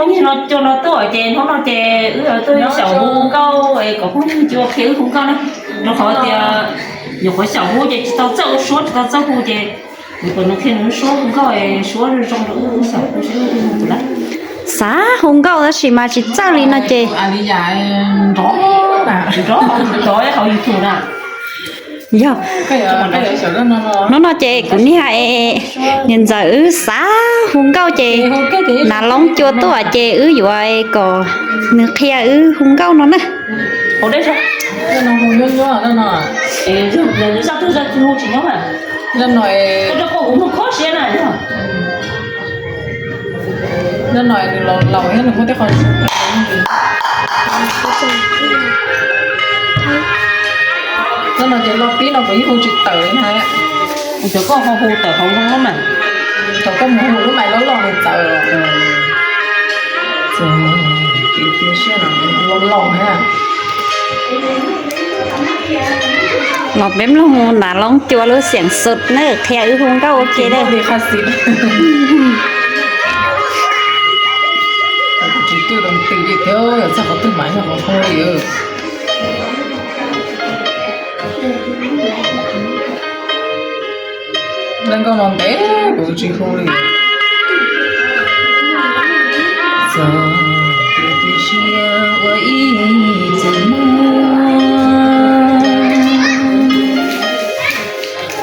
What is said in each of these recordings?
Phooj ywg no cua no tuaj ces hnub no ces wb tuaj xyaum hu nkauj es kom phooj ywg cua qhia wb hu nkauj na. Rau qhov tias nyuam qhuav xyaum hu ces tsis tau txawj ua suab, tsis tau txawj hu ces nws kom nws qhia nws lub suab hu nkauj es suab zoo zoo rau wb xyaum hu seb wb hu puas laib. Xav hu nkauj tab sis mas tsis txawj li no ces nrov hauv YouTube na. Yog, hnub no ces kuv niag niam ntxawm wb xav hu nkauj ces Nav Loob cua tuaj ces wb yuav kom nws qhia wb hu nkauj no na. Cov no ces lo pib no kuv yeej hu tsis tawm li na. Cov koj ho hu tawm hauv zoo lub mas, thaum koj mus hu lub mais loj loj nws txawv. Los peb mloog Nav Loob cua lub xiam xus na qhia wb hu nkauj ua ke li. Leej nkauj no ntev kuv tsis hu li. Txog tiam tiam sia ua ib txwm muaj,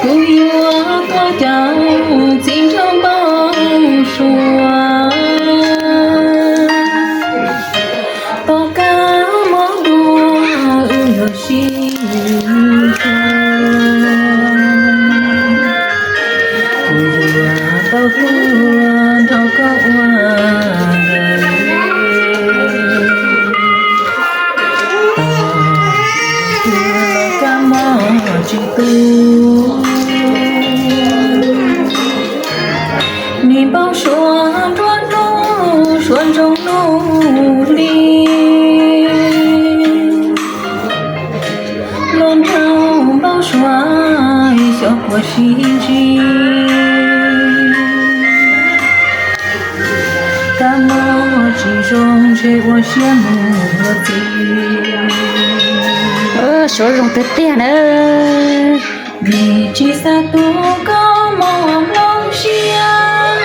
kuv yuav tuaj caum txiv nraug npau suav. Tom qab mob dua wb yuav sib hlub, kuv yuav tau tuaj nrog koj ua ntej. Tos los kab mob tsis tu, nim npau suav nruab hnub suav ntsoov nuj hli. Los nrog npau suav xyov puas sib ntsib. Kab mob tsis zoo ntshe ua siab mus yuav txiv. Suav zoo tiag tiag na. Nim tsis xav tu koj mob nplooj siab,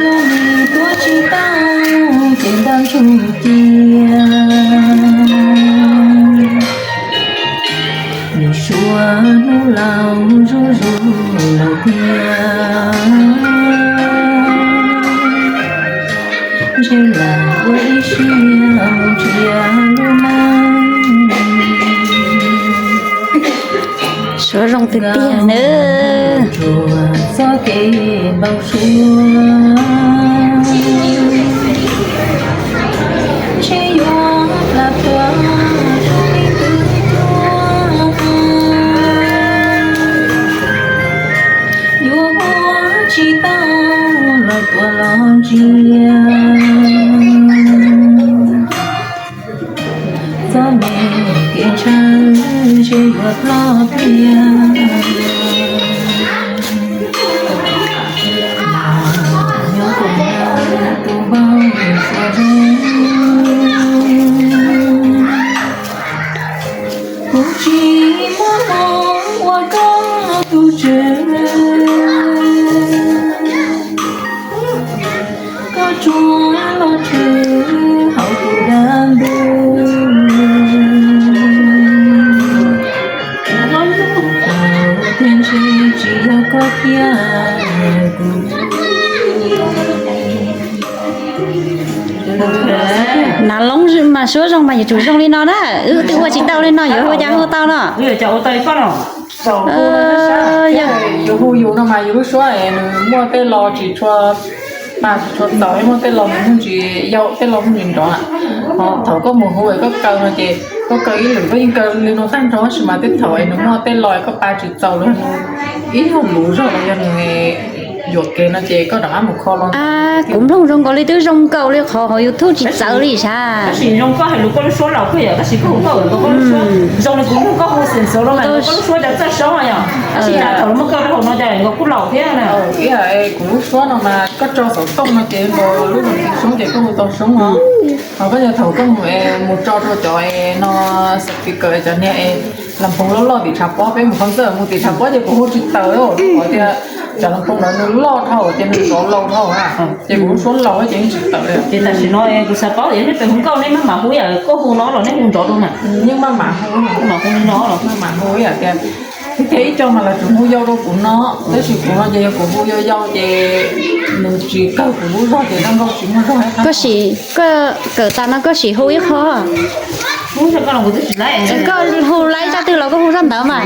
los nim tuav tsis tau ces ntab ntsuj cia. Nws suav hnub laus zuj zus lawm tiag, ntshe lam ua ib siab mus nrhiav lub neej. Suav zoo tiag tiag nawb. Txoj kev npau suav, ntshe yuav plam tuaj zoo li twb tuaj, yuav ua tsis tau los tuaj los ntsia. Txoj me kev ntshaw ntshe yuav ploj tiag. Nyob tus npau suav zoo, kuv tsis muaj hmoo ua koj tus tswv. Koj tsuas los tshwm hauv kuv dab ntub, kuv thiaj ntshe tsis yog koj thiab kuv. Nav Loob mas suab zoo mas yuav tsum zoo li no na, wb twb ua tsis tau li no yuav ua cas hu tau no. Yus hu yus no mas yus lub suab nws muaj tej lo tsis tshua pa tsis tshua txaus, muaj tej lo nws muaj ntsis yau, tej lo muaj ntsis nrov. Ho thaum koj mus hu es koj kaw no ces koj kaw ib lwm koj yeej kaw li no tag nrho, tab sis mas tej thaum es nws muaj tej lo es koj pa tsis txaus los yog nws ib nyuag luv zog los yog nws Yuam kev no ces koj rov qab mus kho los. Kuv mloog zoo nkaus li twb zoo nkaus li qhov hauv YouTube tsis txawv li sas. Tab sis zoo koj hais lus koj lub suab laus kawg yom, tab sis koj hu koj ua koj lub suab zoo li kuv mloog koj hu xeem xauv los mas koj lub suab cov txawj saub yom, tab sis tas thaum muab koj rau hauv no cas nkaus kuj laus thiab na. Kuv lub suab no mas koj tso xov tooj no ces nkaus lub xeem xauv ces koj hu tau xauv no. Ho koj yog thaum koj mus mus tso rau cov no, speaker cov niag es las phoos loj loj tim tshav pob, peb mus kho ntxawj mus tim tshav pob ces kuv hu tsis tawm, qhov tias cov las phoos no nws loj dhau ces nws nrov laus dhau na, ces kuv lub suab laus ces yeej tsis tawm li. Ces tam sim no kuv xav paub tias nej pem hu nkauj nej maj mam hu yam koj hu no los nej hu nrov dua mas? Yeej maj mam hu, maj mam hu li no los maj mam hu ib yam tias, tiag tiag ib co mas lawv tsuas hu yau rau kuv no, tab sis kuv no ces yog kuv hu yau yau ces nws tsis kawg kuv lub zog ces zoo nkauj tsis muaj zog. Koj sim, koj kawm tas no koj sim hu ib qho. Koj hu laib zaj twg los koj hu zaj ntawd mas.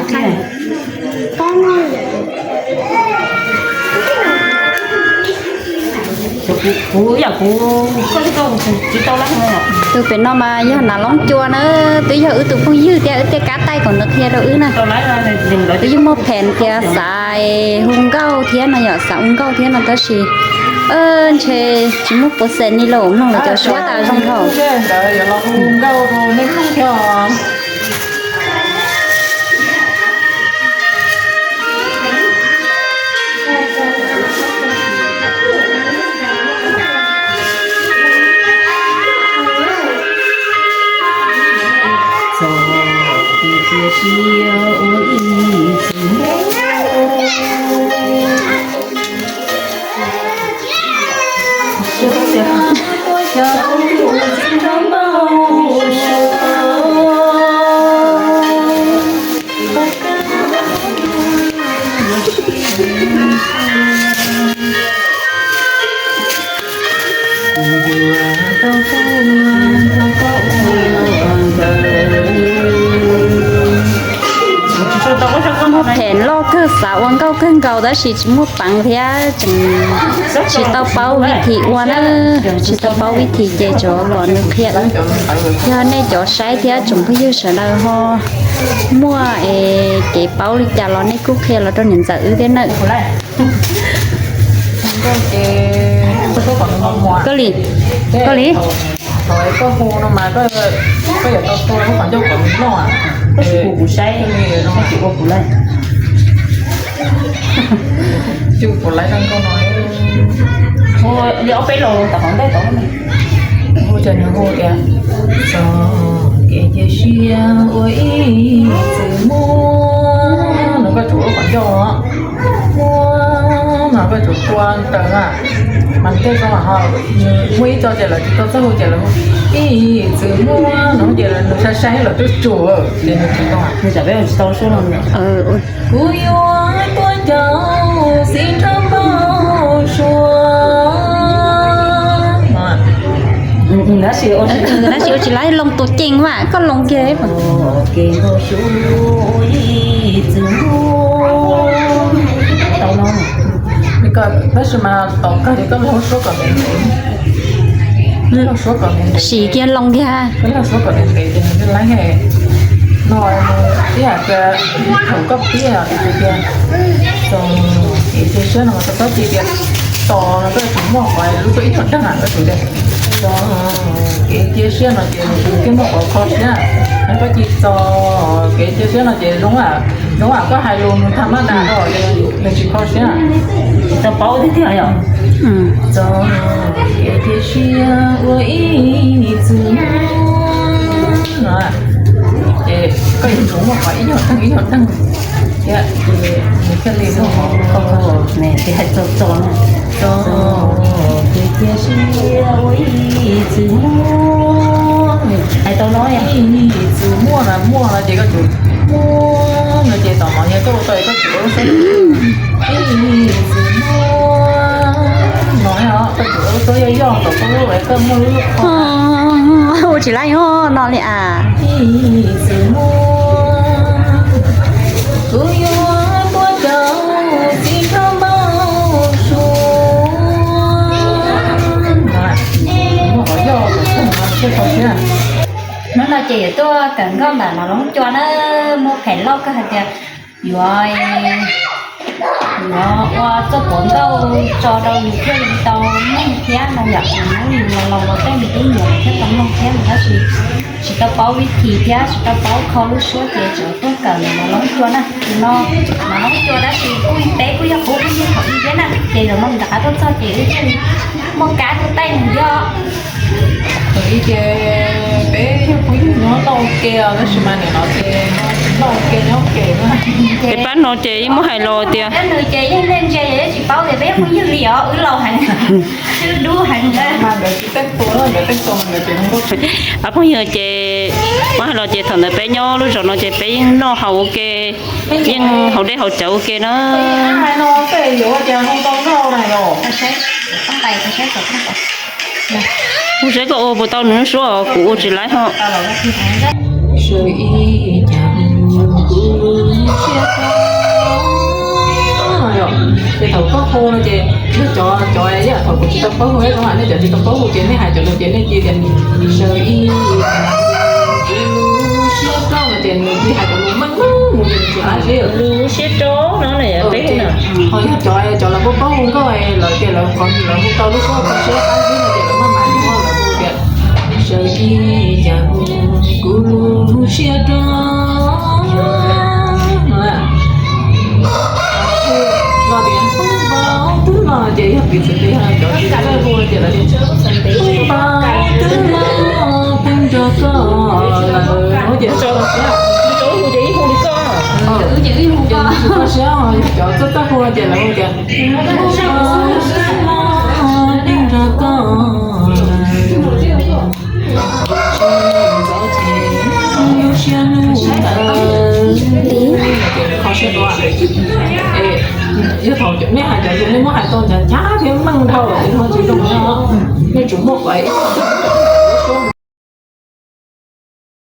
Tus pem no mas yog Nam Loob Cua na, twb yog wb tus phooj ywg thiab wb tej kab taij kom nws qhia rau wb na. Wb yeej muaj pheem tias xav hu nkauj thiab no yom, xav hu nkauj thiab no tab sis ntshe tsis muaj puas xees li los mloog lawv cov suab tas zoo dhau. Muaj pheem loj kawg, xav ua nkauj kawg nkaus tab sis tsis muaj peev thiab tseem tsis tau paub vib thim ua na. Tsis tau paub vib thim ces tsuas kom nws qhia wb. Yog nej cov saib thiab tsoom phooj ywg sawv daws ho muaj es kev paub li cas los nej kuj qhia los rau niam ntxawm wb thiab nawb. Koj li, koj li. Koj hu no mas koj yuav tau tua lub qhov ncauj kom nws loj. Koj tsis hu kuv saib, koj tsis ua kuv lawm. Tsis ua kuv lawm zoo nkauj no. Hu li ob peb los tom qhov ntej tod. Hu ces nws hu tias, txog kev cia siab ua ib txwm muab, no koj tsuas ua qhov ncauj os. Muab no koj tsuas tua raws na. Mas tej zaum ho muaj ib co ces lawv tsis tau txawj hu ces lawv hu ib txwm muab no ces nws sai sai lawv twb tsuas ces nws tsis tau. Kuv yuav tuaj caum xib nrab npauj suav. Tab sis ua tsis laib, loo tus cees mas koj loo kiag. Kev nkaug su ib txwm muab. Tab sis mas tom kawg ces koj log suab kom ntev ntev. Log suab kom ntev ntev. Siv kiag loo kiag. Koj log suab kom ntev ntev ces nws yeej laib. No ib yam tias thaum koj pib tias, txog kev cia siab no mas koj txhob cia tias tos no koj yuav tsum muaj qhov lub suab ib nyuag deeg na, koj tsum tias txog kev cia siab no ces nws thiaj muaj qhov kho siab. Koj cia txog kev cia siab no ces zoo, zoo yam koj hais lus nws tham mab das no ces nws tsis kho siab. Tsis tau paub tiag tiag yom. Txog kev cia siab ua ib txwm muab no ces koj yuav tsum muaj qhov ib nyuag deeg ib nyuag deeg thiab ces nws thiaj li muaj qhov kho. Txog kev cia siab ua ib txwm muab, hais tau no ib txwm muab no, muab no ces koj tsum muab no ces tom no yog koj ua tau koj tsum ua lub suab ib txwm muab no, koj tsum ua lub suab yoj yoj tom koj lub es koj muaj lub lub qhov. Ua tsis laib no li as. Ib txwm muab, kuv yuav tuaj caum txiv nrog npauj suav. Hnub no ces yuav tuaj kawm nkauj ntawm no Loob Cua na, muaj phem loj kawg hais tias yuav Ua txoj pov nkauj tso rau yus thiaj li tau mloog thiab no yom. Nws los los ua tej me tub nyuam thiab tau mloog thiab no tab sis tsis tau paub vib thim thiab tsis tau paub kho lub suab ces tseem tuaj kawm ntawm Nom Loob Cua na. Tus no Nom Loob Cua tab sis kuj peb kuj yog qub phooj ywg thaum ub thiab na, ces zaum no rov qab tuaj txog ces wb thiaj li muaj kab tuaj taij nws thiab. Thaum ub ces peb yog phooj ywg nyob noj ua ke os, tab sis mas nim no ces noj ua ke nyob kem na. Ces pab no ces yeej muab hais los tias, peb nws ces yeej ntse ntse, tsis paub tias peb yog phooj ywg li os, wb laus heev, wb dub heev. Mas ntawd tsis teej tua, ntawd teej tua mas ntawd ces pab phooj ywg ces muab hais los ces thaum ntawd peb nyob lub zos no ces peb yeej noj haus ua ke, yeej haus dej haus cawv ua ke na. Mus saib koj ua puas tau nws lub suab, kuv ua tsis laib ho. Ces thaum koj hu no ces yog cov, cov ib yam thaum kuv tsis tau paub hu, nej cov tsis tau paub hu ces nej hais cov no ces nej cia tias sawv ib, siab rau no ces nws cia hais cov lus meej meej mus ces nws tsis qab zib. Lus siab rau no na, peb hu na. Ho yog cov, cov lawv paub paub hu nkauj lawv tias lawv qhov lawv hu tau lub suab kho siab qab zib no ces lawv maj mam yuav lawv hu tias sawv ib, cas kuv lub siab rau no. Los tias poob npau twb los ces yog piv txwv tias cov tsis txawj hu ces lawv tias poob npau twb los poob nrog koj lawm ces tso los siab, tso hu ces ib hu li koj, hu koj siab, yog cov txawj txawj hu ces lawv hu tias poob npau twb los poob nrog koj lawm. Lub siab hnub ntawd ces kho siab dua. Yog thaum nej hais cov yus nej muab hais tau ncaj ncaj thiab meej dhau ces nws tsis zoo no. Nej tsum muaj kom ib